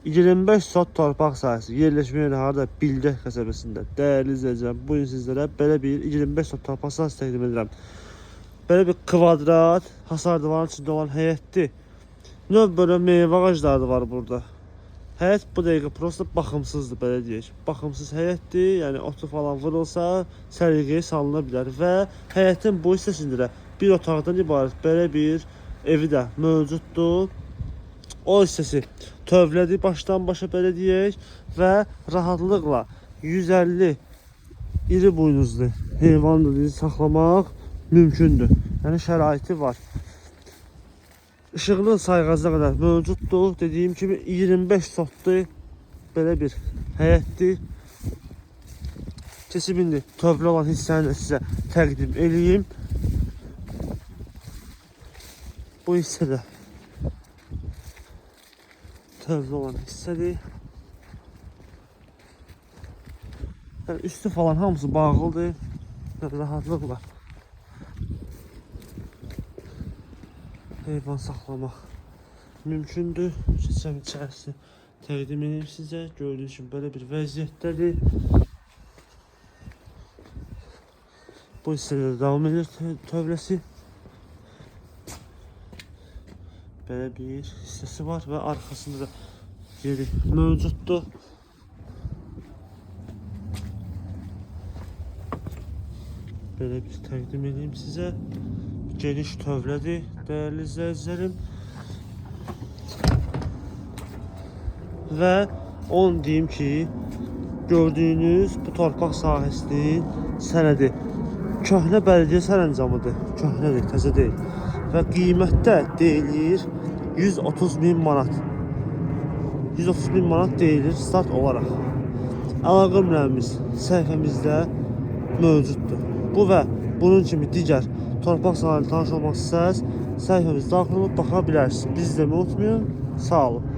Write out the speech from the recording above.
25 sot torpaq sahəsi, yerləşmə yeri harada? Bildək qəsəbəsində. Dəyərli izləyicilər, bu gün sizlərə belə bir 25 sot torpaq sahəsi təqdim edirəm. Belə bir kvadrat hasar divarının içində olan həyətdir. Növ belə meyvə ağacları da var burada. Həyət bu dəqiqə prosta baxımsızdır, belə deyək. Baxımsız həyətdir, yəni otu falan vurulsa səliqəyə salına bilər və həyətin bu hissəsində də bir otaqdan ibarət belə bir evi də mövcuddur. O hissəsi tövlədir başdan başa belə deyək və rahatlıqla 150 iri buynuzlu heyvan da saxlamaq mümkündür. Yəni şəraiti var. İşıqlı sayğacına qədər mövcuddur. Dediyim kimi 25 sotdur. Belə bir həyətdir. Keçib indi tövlə olan hissəni də sizə təqdim eləyim. Bu hissədə tövlə olan hissədir. Yəni üstü falan hamısı bağlıdır. Yəni rahatlıqla heyvan saxlamaq mümkündür. Keçəm içərisi təqdim edeyim sizə. Gördüyünüz kimi belə bir vəziyyətdədir. Bu hissədə də davam edir tövləsi. Belə bir hissəsi var və arxasında da yeri mövcuddur. Belə bir təqdim edeyim sizə. Geniş tövlədir, dəyərli izləyicilərim. Və onu deyim ki, gördüyünüz bu torpaq sahəsinin sənədi köhnə bələdiyyə sərəncamıdır. Köhnədir, təzə deyil. Və qiymətdə deyilir 130 min manat. 130 min manat deyilir start olaraq. Əlaqə nömrəmiz səhifəmizdə mövcuddur. Bu və bunun kimi digər torpaq sahələri tanış olmaq istəsəniz səhifəmizə daxil olub baxa bilərsiniz. Bizi deməyi unutmayın. Sağ olun.